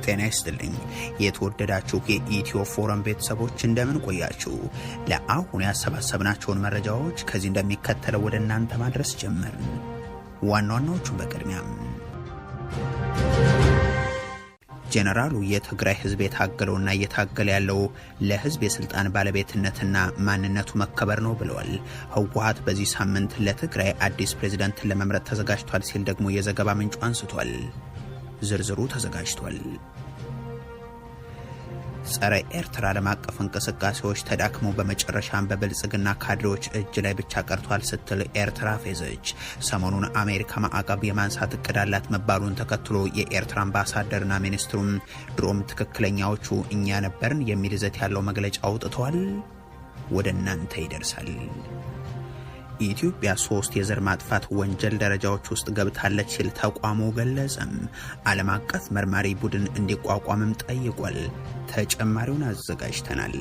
ጤና ይስጥልኝ የተወደዳችሁ የኢትዮ ፎረም ቤተሰቦች፣ እንደምን ቆያችሁ? ለአሁን ያሰባሰብናቸውን መረጃዎች ከዚህ እንደሚከተለው ወደ እናንተ ማድረስ ጀመርን። ዋና ዋናዎቹን በቅድሚያም፣ ጄኔራሉ የትግራይ ህዝብ የታገለውና እየታገለ ያለው ለህዝብ የስልጣን ባለቤትነትና ማንነቱ መከበር ነው ብለዋል። ህወሓት በዚህ ሳምንት ለትግራይ አዲስ ፕሬዝደንትን ለመምረጥ ተዘጋጅቷል ሲል ደግሞ የዘገባ ምንጩ አንስቷል። ዝርዝሩ ተዘጋጅቷል። ጸረ ኤርትራ ዓለም አቀፍ እንቅስቃሴዎች ተዳክመው በመጨረሻም በብልጽግና ካድሬዎች እጅ ላይ ብቻ ቀርቷል ስትል ኤርትራ ፌዘች። ሰሞኑን አሜሪካ ማዕቀብ የማንሳት እቅድ አላት መባሉን ተከትሎ የኤርትራ አምባሳደርና ሚኒስትሩም ድሮም ትክክለኛዎቹ እኛ ነበርን የሚል ይዘት ያለው መግለጫ አውጥተዋል። ወደ እናንተ ይደርሳል። ኢትዮጵያ 3 የዘር ማጥፋት ወንጀል ደረጃዎች ውስጥ ገብታለች ሲል ተቋሙ ገለጸም። ዓለም አቀፍ መርማሪ ቡድን እንዲቋቋምም ጠይቋል። ተጨማሪውን አዘጋጅተናል።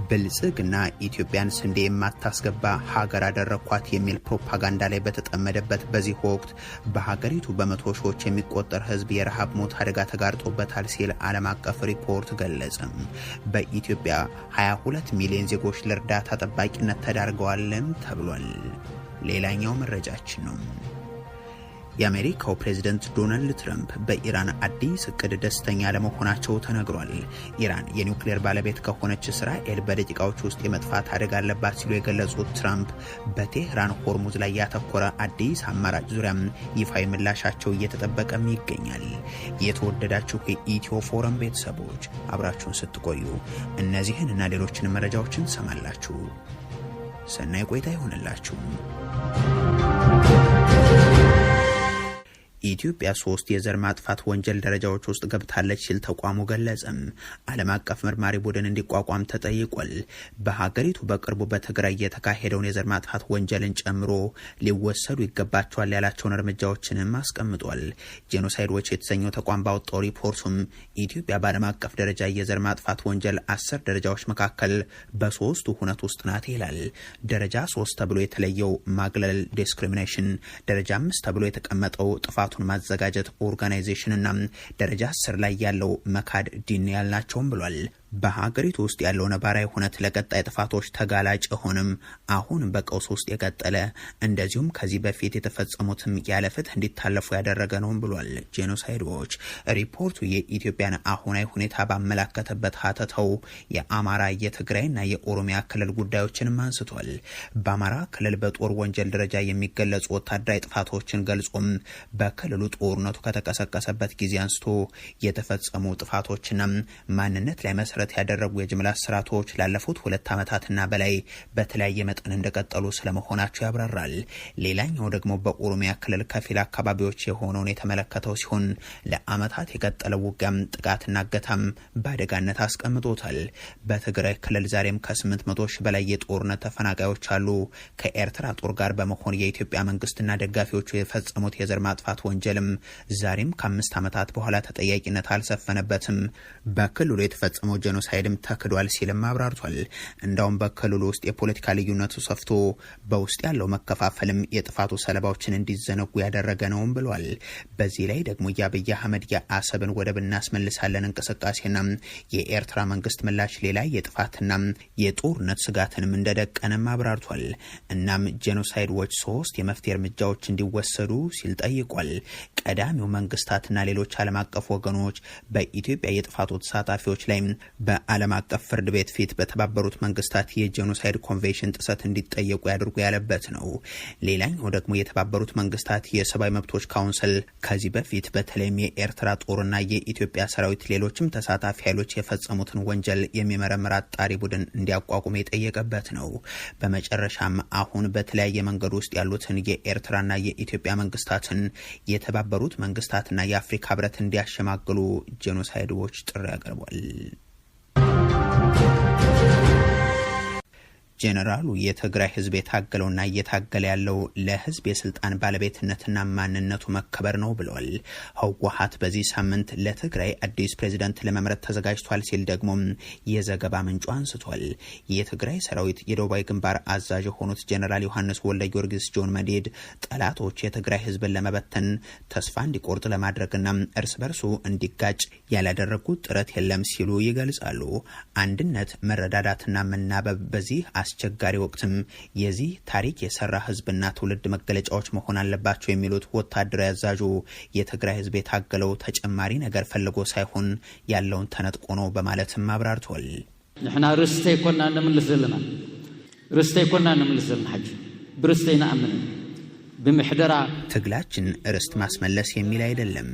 ብልጽግና ኢትዮጵያን ስንዴ የማታስገባ ሀገር አደረኳት የሚል ፕሮፓጋንዳ ላይ በተጠመደበት በዚህ ወቅት በሀገሪቱ በመቶ ሺዎች የሚቆጠር ሕዝብ የረሃብ ሞት አደጋ ተጋርጦበታል ሲል ዓለም አቀፍ ሪፖርት ገለጸም። በኢትዮጵያ 22 ሚሊዮን ዜጎች ለእርዳታ ጠባቂነት ተዳርገዋልም ተብሏል። ሌላኛው መረጃችን ነው። የአሜሪካው ፕሬዝደንት ዶናልድ ትራምፕ በኢራን አዲስ እቅድ ደስተኛ ለመሆናቸው ተነግሯል። ኢራን የኒውክሌር ባለቤት ከሆነች እስራኤል በደቂቃዎች ውስጥ የመጥፋት አደጋ አለባት ሲሉ የገለጹት ትራምፕ በቴህራን ሆርሙዝ ላይ ያተኮረ አዲስ አማራጭ ዙሪያም ይፋዊ ምላሻቸው እየተጠበቀም ይገኛል። የተወደዳችሁ የኢትዮ ፎረም ቤተሰቦች፣ አብራችሁን ስትቆዩ እነዚህን እና ሌሎችን መረጃዎችን ትሰማላችሁ። ሰናይ ቆይታ ይሆንላችሁ። ኢትዮጵያ 3 የዘር ማጥፋት ወንጀል ደረጃዎች ውስጥ ገብታለች ሲል ተቋሙ ገለጸም። ዓለም አቀፍ መርማሪ ቡድን እንዲቋቋም ተጠይቋል። በሀገሪቱ በቅርቡ በትግራይ የተካሄደውን የዘር ማጥፋት ወንጀልን ጨምሮ ሊወሰዱ ይገባቸዋል ያላቸውን እርምጃዎችንም አስቀምጧል። ጄኖሳይድ ዎች የተሰኘው ተቋም ባወጣው ሪፖርቱም ኢትዮጵያ በዓለም አቀፍ ደረጃ የዘር ማጥፋት ወንጀል 10 ደረጃዎች መካከል በሶስቱ ሁነት ውስጥ ናት ይላል። ደረጃ 3 ተብሎ የተለየው ማግለል discrimination፣ ደረጃ 5 ተብሎ የተቀመጠው ጥፋቱን ማዘጋጀት organization ና ደረጃ 10 ላይ ያለው መካድ denial ናቸውም ብሏል። በሀገሪቱ ውስጥ ያለው ነባራዊ ሁነት ለቀጣይ ጥፋቶች ተጋላጭ የሆንም፣ አሁን በቀውስ ውስጥ የቀጠለ፣ እንደዚሁም ከዚህ በፊት የተፈጸሙትም ያለ ፍትህ እንዲታለፉ ያደረገ ነውም ብሏል ጄኖሳይድ ዎች። ሪፖርቱ የኢትዮጵያን አሁናዊ ሁኔታ ባመላከተበት ሀተታው የአማራ፣ የትግራይና የኦሮሚያ ክልል ጉዳዮችንም አንስቷል። በአማራ ክልል በጦር ወንጀል ደረጃ የሚገለጹ ወታደራዊ ጥፋቶችን ገልጾም በክልሉ ጦርነቱ ከተቀሰቀሰበት ጊዜ አንስቶ የተፈጸሙ ጥፋቶችና ማንነት ላይ መሰረት ያደረጉ የጅምላ እስራቶች ላለፉት 2 ዓመታትና በላይ በተለያየ መጠን እንደቀጠሉ ስለመሆናቸው ያብራራል። ሌላኛው ደግሞ በኦሮሚያ ክልል ከፊል አካባቢዎች የሆነውን የተመለከተው ሲሆን ለአመታት የቀጠለው ውጊያም ጥቃትና እገታም በአደጋነት አስቀምጦታል። በትግራይ ክልል ዛሬም ከ800 ሺህ በላይ የጦርነት ተፈናቃዮች አሉ። ከኤርትራ ጦር ጋር በመሆን የኢትዮጵያ መንግስትና ደጋፊዎቹ የፈጸሙት የዘር ማጥፋት ወንጀልም ዛሬም ከ5 ዓመታት በኋላ ተጠያቂነት አልሰፈነበትም። በክልሉ የተፈጸመው ጄኖሳይድም ተክዷል ሲልም አብራርቷል። እንዳውም በክልሉ ውስጥ የፖለቲካ ልዩነቱ ሰፍቶ በውስጥ ያለው መከፋፈልም የጥፋቱ ሰለባዎችን እንዲዘነጉ ያደረገ ነውም ብሏል። በዚህ ላይ ደግሞ የአብይ አህመድ የአሰብን ወደብ እናስመልሳለን እንቅስቃሴና የኤርትራ መንግስት ምላሽ ሌላ የጥፋትና የጦርነት ስጋትንም እንደደቀነም አብራርቷል። እናም ጄኖሳይድ ዎች ሶስት የመፍትሄ እርምጃዎች እንዲወሰዱ ሲል ጠይቋል። ቀዳሚው መንግስታትና ሌሎች ዓለም አቀፍ ወገኖች በኢትዮጵያ የጥፋቱ ተሳታፊዎች ላይ በዓለም አቀፍ ፍርድ ቤት ፊት በተባበሩት መንግስታት የጄኖሳይድ ኮንቬንሽን ጥሰት እንዲጠየቁ ያድርጉ ያለበት ነው። ሌላኛው ደግሞ የተባበሩት መንግስታት የሰብአዊ መብቶች ካውንስል ከዚህ በፊት በተለይም የኤርትራ ጦርና የኢትዮጵያ ሰራዊት፣ ሌሎችም ተሳታፊ ኃይሎች የፈጸሙትን ወንጀል የሚመረምር አጣሪ ቡድን እንዲያቋቁም የጠየቀበት ነው። በመጨረሻም አሁን በተለያየ መንገድ ውስጥ ያሉትን የኤርትራና የኢትዮጵያ መንግስታትን የተባበሩት መንግስታትና የአፍሪካ ህብረት እንዲያሸማግሉ ጄኖሳይድ ዎች ጥሪ አቅርቧል። ጄኔራሉ የትግራይ ህዝብ የታገለውና እየታገለ ያለው ለህዝብ የስልጣን ባለቤትነትና ማንነቱ መከበር ነው ብለዋል። ህወሓት በዚህ ሳምንት ለትግራይ አዲስ ፕሬዝዳንት ለመምረጥ ተዘጋጅቷል ሲል ደግሞ የዘገባ ምንጩ አንስቷል። የትግራይ ሰራዊት የደቡባዊ ግንባር አዛዥ የሆኑት ጄኔራል ዮሐንስ ወልደ ጊዮርጊስ ጆን መዴድ ጠላቶች የትግራይ ህዝብን ለመበተን ተስፋ እንዲቆርጥ ለማድረግና እርስ በርሱ እንዲጋጭ ያላደረጉት ጥረት የለም ሲሉ ይገልጻሉ። አንድነት፣ መረዳዳትና መናበብ በዚህ አስቸጋሪ ወቅትም የዚህ ታሪክ የሰራ ህዝብና ትውልድ መገለጫዎች መሆን አለባቸው የሚሉት ወታደራዊ አዛዡ የትግራይ ህዝብ የታገለው ተጨማሪ ነገር ፈልጎ ሳይሆን ያለውን ተነጥቆ ነው በማለትም አብራርቷል። ንሕና ርስተይ ኮና ንምልስ ዘለና፣ ርስተይ ኮና ንምልስ ዘለና፣ ሕጂ ብርስተይ ንኣምን ብምሕደራ። ትግላችን ርስት ማስመለስ የሚል አይደለም።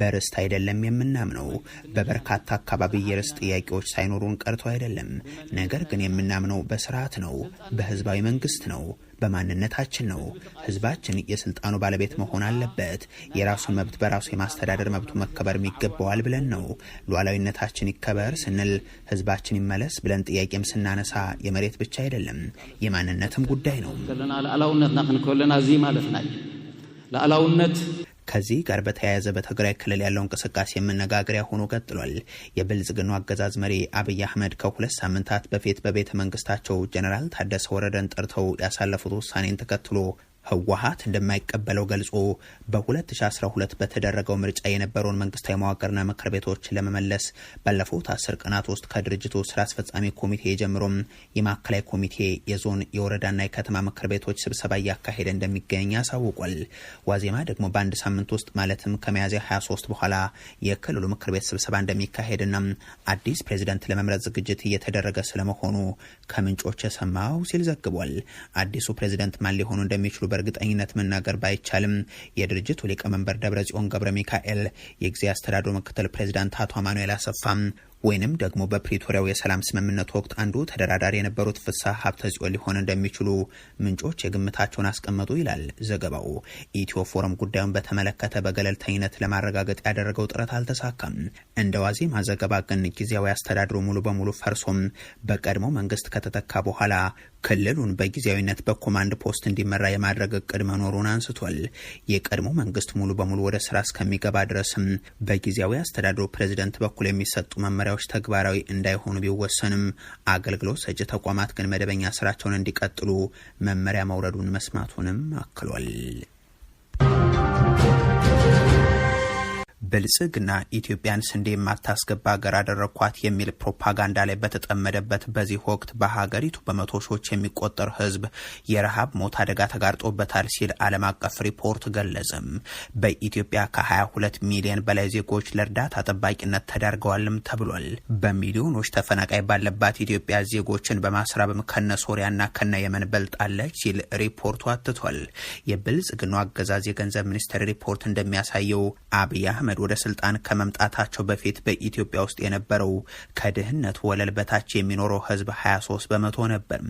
በርስት አይደለም የምናምነው። በበርካታ አካባቢ የርስት ጥያቄዎች ሳይኖሩን ቀርቶ አይደለም። ነገር ግን የምናምነው በስርዓት ነው፣ በህዝባዊ መንግስት ነው፣ በማንነታችን ነው። ህዝባችን የስልጣኑ ባለቤት መሆን አለበት። የራሱን መብት በራሱ የማስተዳደር መብቱ መከበር ይገባዋል ብለን ነው። ሉዓላዊነታችን ይከበር ስንል፣ ህዝባችን ይመለስ ብለን ጥያቄም ስናነሳ የመሬት ብቻ አይደለም፣ የማንነትም ጉዳይ ነው። ከለና ሉዓላውነትና ክንከለና እዚ ማለትና እዩ ሉዓላውነት። ከዚህ ጋር በተያያዘ በትግራይ ክልል ያለው እንቅስቃሴ መነጋገሪያ ሆኖ ቀጥሏል። የብልጽግናው አገዛዝ መሪ አብይ አህመድ ከ2 ሳምንታት በፊት በቤተ መንግስታቸው ጀነራል ታደሰ ወረደን ጠርተው ያሳለፉት ውሳኔን ተከትሎ ህወሓት እንደማይቀበለው ገልጾ በ2012 በተደረገው ምርጫ የነበረውን መንግስታዊ መዋቅርና ምክር ቤቶች ለመመለስ ባለፉት 10 ቀናት ውስጥ ከድርጅቱ ስራ አስፈጻሚ ኮሚቴ ጀምሮም የማዕከላዊ ኮሚቴ፣ የዞን፣ የወረዳና የከተማ ምክር ቤቶች ስብሰባ እያካሄደ እንደሚገኝ አሳውቋል። ዋዜማ ደግሞ በአንድ ሳምንት ውስጥ ማለትም ከሚያዝያ 23 በኋላ የክልሉ ምክር ቤት ስብሰባ እንደሚካሄድና አዲስ ፕሬዚደንት ለመምረጥ ዝግጅት እየተደረገ ስለመሆኑ ከምንጮች የሰማው ሲል ዘግቧል። አዲሱ ፕሬዚደንት ማን ሊሆኑ እንደሚችሉ በእርግጠኝነት መናገር ባይቻልም የድርጅቱ ሊቀመንበር ደብረጽዮን ገብረ ሚካኤል፣ የጊዜያዊ አስተዳደሩ ምክትል ፕሬዚዳንት አቶ አማኑኤል አሰፋም ወይንም ደግሞ በፕሪቶሪያው የሰላም ስምምነት ወቅት አንዱ ተደራዳሪ የነበሩት ፍስሐ ሀብተ ጽዮን ሊሆን እንደሚችሉ ምንጮች የግምታቸውን አስቀመጡ ይላል ዘገባው። ኢትዮ ፎረም ጉዳዩን በተመለከተ በገለልተኝነት ለማረጋገጥ ያደረገው ጥረት አልተሳካም። እንደ ዋዜማ ዘገባ ግን ጊዜያዊ አስተዳድሩ ሙሉ በሙሉ ፈርሶም በቀድሞ መንግስት ከተተካ በኋላ ክልሉን በጊዜያዊነት በኮማንድ ፖስት እንዲመራ የማድረግ እቅድ መኖሩን አንስቷል። የቀድሞ መንግስት ሙሉ በሙሉ ወደ ስራ እስከሚገባ ድረስም በጊዜያዊ አስተዳድሩ ፕሬዚደንት በኩል የሚሰጡ መመሪያዎች ተግባራዊ እንዳይሆኑ ቢወሰንም አገልግሎት ሰጪ ተቋማት ግን መደበኛ ስራቸውን እንዲቀጥሉ መመሪያ መውረዱን መስማቱንም አክሏል። ብልጽግና ኢትዮጵያን ስንዴ የማታስገባ ሀገር አደረግኳት የሚል ፕሮፓጋንዳ ላይ በተጠመደበት በዚህ ወቅት በሀገሪቱ በመቶ ሺዎች የሚቆጠር ህዝብ የረሃብ ሞት አደጋ ተጋርጦበታል ሲል ዓለም አቀፍ ሪፖርት ገለጸም። በኢትዮጵያ ከ22 ሚሊዮን በላይ ዜጎች ለእርዳታ ጠባቂነት ተዳርገዋልም ተብሏል። በሚሊዮኖች ተፈናቃይ ባለባት ኢትዮጵያ ዜጎችን በማስራብም ከነ ሶሪያና ከነ የመን በልጣለች ሲል ሪፖርቱ አትቷል። የብልጽግናው አገዛዝ የገንዘብ ሚኒስቴር ሪፖርት እንደሚያሳየው አብይ አህመድ ወደ ስልጣን ከመምጣታቸው በፊት በኢትዮጵያ ውስጥ የነበረው ከድህነት ወለል በታች የሚኖረው ህዝብ 23% ነበር።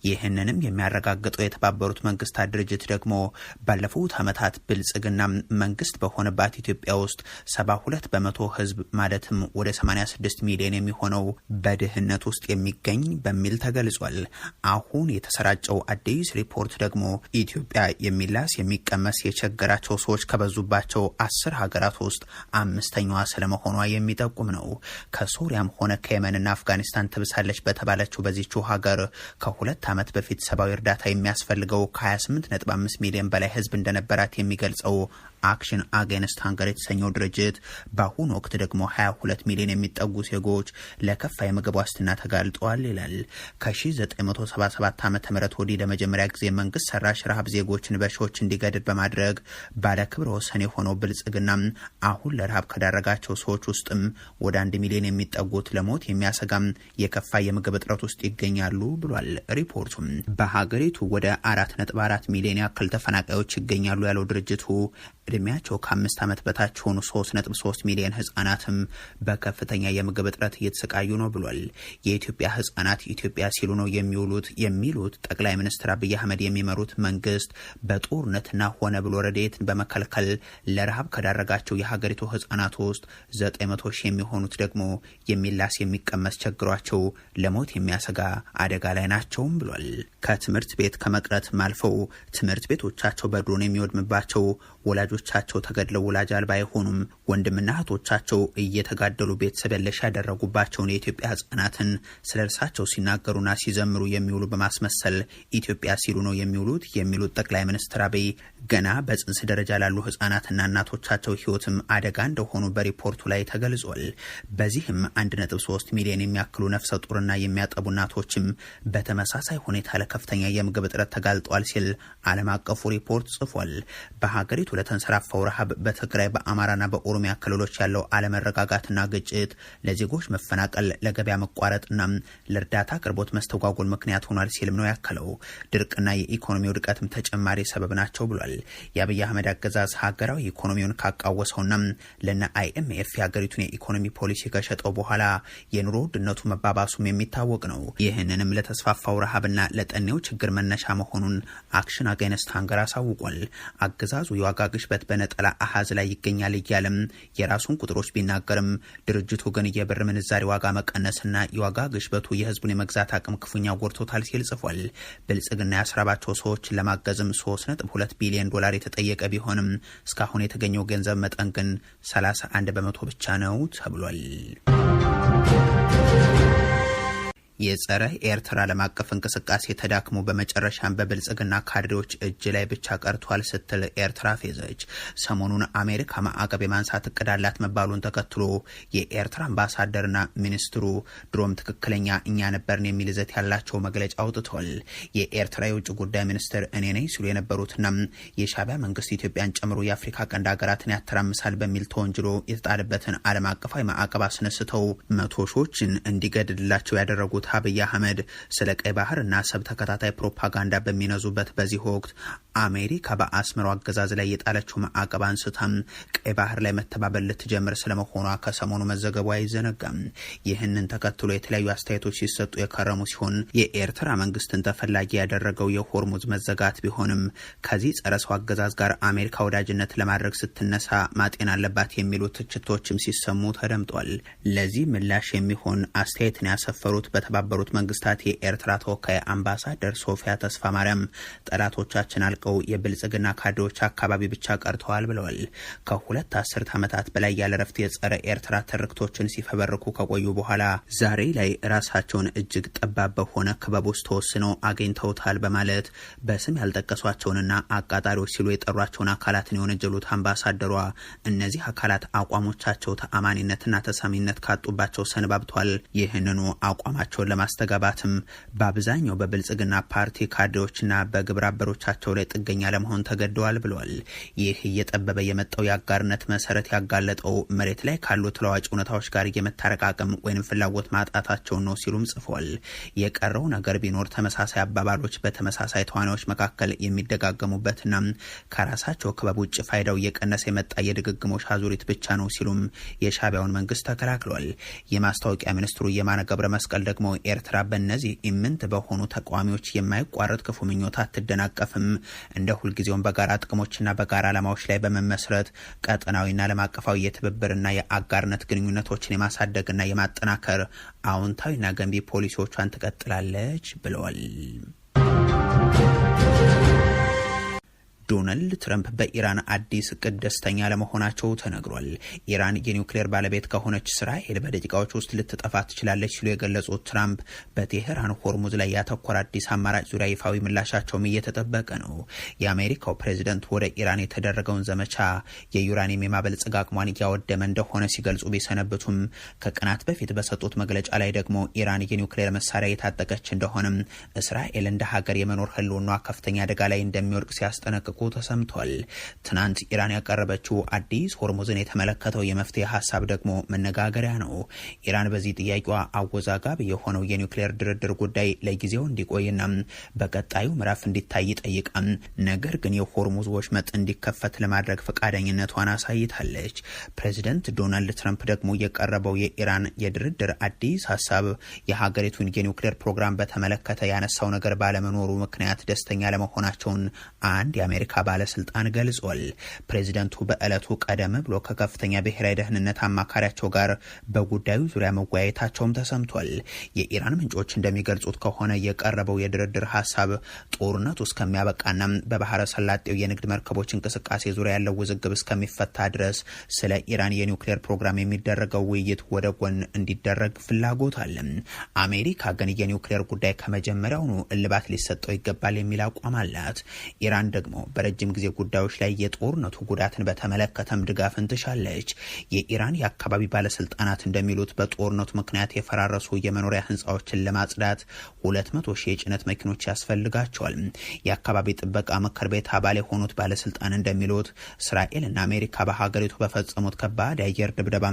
ይህንንም የሚያረጋግጠው የተባበሩት መንግስታት ድርጅት ደግሞ ባለፉት ዓመታት ብልጽግና መንግስት በሆነባት ኢትዮጵያ ውስጥ 72% ህዝብ ማለትም ወደ 86 ሚሊዮን የሚሆነው በድህነት ውስጥ የሚገኝ በሚል ተገልጿል። አሁን የተሰራጨው አዲስ ሪፖርት ደግሞ ኢትዮጵያ የሚላስ የሚቀመስ የቸገራቸው ሰዎች ከበዙባቸው 10 ሀገራት ውስጥ አምስተኛዋ ስለመሆኗ የሚጠቁም ነው። ከሶሪያም ሆነ ከየመንና አፍጋኒስታን ትብሳለች በተባለችው በዚችው ሀገር ከ2 ዓመት በፊት ሰብአዊ እርዳታ የሚያስፈልገው ከ28.5 ሚሊዮን በላይ ህዝብ እንደነበራት የሚገልጸው Action Against Hunger የተሰኘው ድርጅት በአሁኑ ወቅት ደግሞ 22 ሚሊዮን የሚጠጉ ዜጎች ለከፋ የምግብ ዋስትና ተጋልጠዋል ይላል። ከ1977 ዓ.ም ወዲህ ለመጀመሪያ ጊዜ መንግስት ሰራሽ ረሃብ ዜጎችን በሺዎች እንዲገድል በማድረግ ባለክብረ ወሰን የሆነው ብልጽግና አሁን ለረሃብ ከዳረጋቸው ሰዎች ውስጥም ወደ 1 ሚሊዮን የሚጠጉት ለሞት የሚያሰጋም የከፋ የምግብ እጥረት ውስጥ ይገኛሉ ብሏል ሪፖርቱም። በሀገሪቱ ወደ 4.4 ሚሊዮን ያክል ተፈናቃዮች ይገኛሉ ያለው ድርጅቱ እድሜያቸው ከ5 ዓመት በታች የሆኑ 3.3 ሚሊዮን ህጻናትም በከፍተኛ የምግብ እጥረት እየተሰቃዩ ነው ብሏል። የኢትዮጵያ ህጻናት ኢትዮጵያ ሲሉ ነው የሚውሉት የሚሉት ጠቅላይ ሚኒስትር አብይ አህመድ የሚመሩት መንግስት በጦርነትና ሆነ ብሎ ረድኤትን በመከልከል ለረሃብ ከዳረጋቸው የሀገሪቱ ህጻናት ውስጥ 900 ሺህ የሚሆኑት ደግሞ የሚላስ የሚቀመስ ቸግሯቸው ለሞት የሚያሰጋ አደጋ ላይ ናቸውም ብሏል። ከትምህርት ቤት ከመቅረት አልፈው ትምህርት ቤቶቻቸው በድሮን የሚወድምባቸው፣ ወላጆቻቸው ተገድለው ወላጅ አልባ የሆኑም፣ ወንድምና እህቶቻቸው እየተጋደሉ ቤተሰብ የለሽ ያደረጉባቸውን የኢትዮጵያ ህጻናትን ስለ እርሳቸው ሲናገሩና ሲዘምሩ የሚውሉ በማስመሰል ኢትዮጵያ ሲሉ ነው የሚውሉት የሚሉት ጠቅላይ ሚኒስትር አብይ ገና በጽንስ ደረጃ ላሉ ህጻናትና እናቶቻቸው ህይወትም አደጋ እንደሆኑ በሪፖርቱ ላይ ተገልጿል። በዚህም 1.3 ሚሊዮን የሚያክሉ ነፍሰ ጡርና የሚያጠቡ እናቶችም በተመሳሳይ ሁኔታ ለከፍተኛ የምግብ እጥረት ተጋልጧል ሲል ዓለም አቀፉ ሪፖርት ጽፏል። በሀገሪቱ ለተንሰራፋው ረሃብ በትግራይ፣ በአማራና በኦሮሚያ ክልሎች ያለው አለመረጋጋትና ግጭት ለዜጎች መፈናቀል፣ ለገበያ መቋረጥና ለእርዳታ አቅርቦት መስተጓጎል ምክንያት ሆኗል ሲልም ነው ያከለው። ድርቅና የኢኮኖሚ ውድቀትም ተጨማሪ ሰበብ ናቸው ብሏል። የአብይ አህመድ አገዛዝ ሀገራዊ ኢኮኖሚውን ካቃወሰውና ለነ አይኤምኤፍ የሀገሪቱን የኢኮኖሚ ፖሊሲ ከሸጠው በኋላ የኑሮ ውድነቱ መባባሱም የሚታወቅ ነው። ይህንንም ለተስፋፋው ረሃብና ለጠኔው ችግር መነሻ መሆኑን Action Against Hunger አሳውቋል። አገዛዙ የዋጋ ግሽበት በነጠላ አሃዝ ላይ ይገኛል እያለም የራሱን ቁጥሮች ቢናገርም ድርጅቱ ግን የብር ምንዛሬ ዋጋ መቀነስና የዋጋ ግሽበቱ የህዝቡን የመግዛት አቅም ክፉኛ ጎድቶታል ሲል ጽፏል። ብልጽግና ያስራባቸው ሰዎች ለማገዝም 3.2 ቢሊዮን ዶላር የተጠየቀ ቢሆንም እስካሁን የተገኘው ገንዘብ መጠን ግን 31% ብቻ ነው ተብሏል። የጸረ ኤርትራ ዓለም አቀፍ እንቅስቃሴ ተዳክሞ በመጨረሻም በብልጽግና ካድሬዎች እጅ ላይ ብቻ ቀርቷል ስትል ኤርትራ ፌዘች። ሰሞኑን አሜሪካ ማዕቀብ የማንሳት እቅድ አላት መባሉን ተከትሎ የኤርትራ አምባሳደርና ሚኒስትሩ ድሮም ትክክለኛ እኛ ነበርን የሚል ይዘት ያላቸው መግለጫ አውጥቷል። የኤርትራ የውጭ ጉዳይ ሚኒስትር እኔ ነኝ ሲሉ የነበሩትና የሻዕቢያ መንግስት ኢትዮጵያን ጨምሮ የአፍሪካ ቀንድ ሀገራትን ያተራምሳል በሚል ተወንጅሎ የተጣለበትን ዓለም አቀፋዊ ማዕቀብ አስነስተው መቶ ሺዎችን እንዲገድልላቸው ያደረጉት አብይ አህመድ ስለ ቀይ ባህርና አሰብ ተከታታይ ፕሮፓጋንዳ በሚነዙበት በዚህ ወቅት አሜሪካ በአስመራው አገዛዝ ላይ የጣለችው ማዕቀብ አንስታም ቀይ ባህር ላይ መተባበር ልትጀምር ስለመሆኗ ከሰሞኑ መዘገቡ አይዘነጋም። ይህንን ተከትሎ የተለያዩ አስተያየቶች ሲሰጡ የከረሙ ሲሆን የኤርትራ መንግስትን ተፈላጊ ያደረገው የሆርሙዝ መዘጋት ቢሆንም ከዚህ ጸረ ሰው አገዛዝ ጋር አሜሪካ ወዳጅነት ለማድረግ ስትነሳ ማጤን አለባት የሚሉ ትችቶችም ሲሰሙ ተደምጧል። ለዚህ ምላሽ የሚሆን አስተያየትን ያሰፈሩት በተባበሩት መንግስታት የኤርትራ ተወካይ አምባሳደር ሶፊያ ተስፋ ማርያም ጠላቶቻችን አልቀው የብልጽግና ካድሬዎች አካባቢ ብቻ ቀርተዋል ብለዋል። ከ2 አስርት ዓመታት በላይ ያለ ረፍት የጸረ ኤርትራ ትርክቶችን ሲፈበርኩ ከቆዩ በኋላ ዛሬ ላይ ራሳቸውን እጅግ ጠባብ በሆነ ክበብ ውስጥ ተወስነው አግኝተውታል በማለት በስም ያልጠቀሷቸውንና አቃጣሪዎች ሲሉ የጠሯቸውን አካላትን የወነጀሉት አምባሳደሯ እነዚህ አካላት አቋሞቻቸው ተአማኒነትና ተሰሚነት ካጡባቸው ሰንባብቷል። ይህንኑ አቋማቸውን ለማስተጋባትም በአብዛኛው በብልጽግና ፓርቲ ካድሬዎችና በግብረ አበሮቻቸው ላይ ጥገኛ ለመሆን ተገደዋል ብለዋል። ይህ እየጠበበ የመጣው የአጋርነት መሰረት ያጋለጠው መሬት ላይ ካሉ ተለዋጭ እውነታዎች ጋር የመታረቅ አቅም ወይም ፍላጎት ማጣታቸውን ነው ሲሉም ጽፏል። የቀረው ነገር ቢኖር ተመሳሳይ አባባሎች በተመሳሳይ ተዋናዮች መካከል የሚደጋገሙበትና ከራሳቸው ክበብ ውጭ ፋይዳው እየቀነሰ የመጣ የድግግሞሽ አዙሪት ብቻ ነው ሲሉም የሻዕቢያውን መንግስት ተከላክሏል። የማስታወቂያ ሚኒስትሩ የማነ ገብረ መስቀል ደግሞ ኤርትራ በእነዚህ ኢምንት በሆኑ ተቃዋሚዎች የማይቋረጥ ክፉ ምኞት አትደናቀፍም፣ እንደ ሁልጊዜውም በጋራ ጥቅሞችና በጋራ ዓላማዎች ላይ በመመስረት ቀጠናዊና ዓለም አቀፋዊ የትብብርና የአጋርነት ግንኙነቶችን የማሳደግና የማጠናከር አዎንታዊና ገንቢ ፖሊሲዎቿን ትቀጥላለች ብለዋል። ዶናልድ ትረምፕ በኢራን አዲስ እቅድ ደስተኛ አለመሆናቸው ተነግሯል። ኢራን የኒውክሌር ባለቤት ከሆነች እስራኤል በደቂቃዎች ውስጥ ልትጠፋ ትችላለች ሲሉ የገለጹት ትራምፕ በቴህራን ሆርሙዝ ላይ ያተኮረ አዲስ አማራጭ ዙሪያ ይፋዊ ምላሻቸውም እየተጠበቀ ነው። የአሜሪካው ፕሬዚደንት ወደ ኢራን የተደረገውን ዘመቻ የዩራኒየም የማበልጸግ አቅሟን እያወደመ እንደሆነ ሲገልጹ ቢሰነብቱም ከቀናት በፊት በሰጡት መግለጫ ላይ ደግሞ ኢራን የኒውክሌር መሳሪያ የታጠቀች እንደሆነም እስራኤል እንደ ሀገር የመኖር ህልውኗ ከፍተኛ አደጋ ላይ እንደሚወድቅ ሲያስጠነቅቁ ማስጠንቀቁ ተሰምቷል። ትናንት ኢራን ያቀረበችው አዲስ ሆርሙዝን የተመለከተው የመፍትሄ ሀሳብ ደግሞ መነጋገሪያ ነው። ኢራን በዚህ ጥያቄዋ አወዛጋቢ የሆነው የኒውክሌር ድርድር ጉዳይ ለጊዜው እንዲቆይና በቀጣዩ ምዕራፍ እንዲታይ ጠይቃ፣ ነገር ግን የሆርሙዝ ወሽመጥ እንዲከፈት ለማድረግ ፈቃደኝነቷን አሳይታለች። ፕሬዚደንት ዶናልድ ትራምፕ ደግሞ የቀረበው የኢራን የድርድር አዲስ ሀሳብ የሀገሪቱን የኒውክሌር ፕሮግራም በተመለከተ ያነሳው ነገር ባለመኖሩ ምክንያት ደስተኛ ለመሆናቸውን አንድ የአሜሪካ ባለስልጣን ገልጿል። ፕሬዚደንቱ በዕለቱ ቀደም ብሎ ከከፍተኛ ብሔራዊ ደህንነት አማካሪያቸው ጋር በጉዳዩ ዙሪያ መወያየታቸውም ተሰምቷል። የኢራን ምንጮች እንደሚገልጹት ከሆነ የቀረበው የድርድር ሀሳብ ጦርነቱ እስከሚያበቃና በባህረ ሰላጤው የንግድ መርከቦች እንቅስቃሴ ዙሪያ ያለው ውዝግብ እስከሚፈታ ድረስ ስለ ኢራን የኒውክሌር ፕሮግራም የሚደረገው ውይይት ወደ ጎን እንዲደረግ ፍላጎት አለ። አሜሪካ ግን የኒውክሌር ጉዳይ ከመጀመሪያውኑ እልባት ሊሰጠው ይገባል የሚል አቋም አላት። ኢራን ደግሞ በረጅም ጊዜ ጉዳዮች ላይ የጦርነቱ ጉዳትን በተመለከተም ድጋፍን ትሻለች። የኢራን የአካባቢ ባለስልጣናት እንደሚሉት በጦርነቱ ምክንያት የፈራረሱ የመኖሪያ ህንፃዎችን ለማጽዳት 200 ሺህ የጭነት መኪኖች ያስፈልጋቸዋል። የአካባቢ ጥበቃ ምክር ቤት አባል የሆኑት ባለስልጣን እንደሚሉት እስራኤልና አሜሪካ በሀገሪቱ በፈጸሙት ከባድ የአየር ድብደባ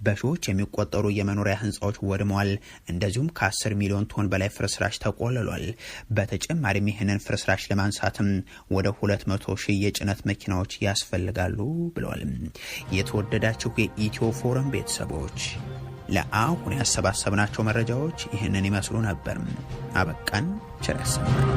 በሺዎች የሚቆጠሩ የመኖሪያ ህንፃዎች ወድመዋል። እንደዚሁም ከ10 ሚሊዮን ቶን በላይ ፍርስራሽ ተቆልሏል። በተጨማሪም ይህንን ፍርስራሽ ለማንሳትም ወደ 200 ሺህ የጭነት መኪናዎች ያስፈልጋሉ ብለዋል። የተወደዳችሁ የኢትዮ ፎረም ቤተሰቦች፣ ለአሁን ያሰባሰብናቸው መረጃዎች ይህንን ይመስሉ ነበር። አበቃን። ቸር ያሰማን።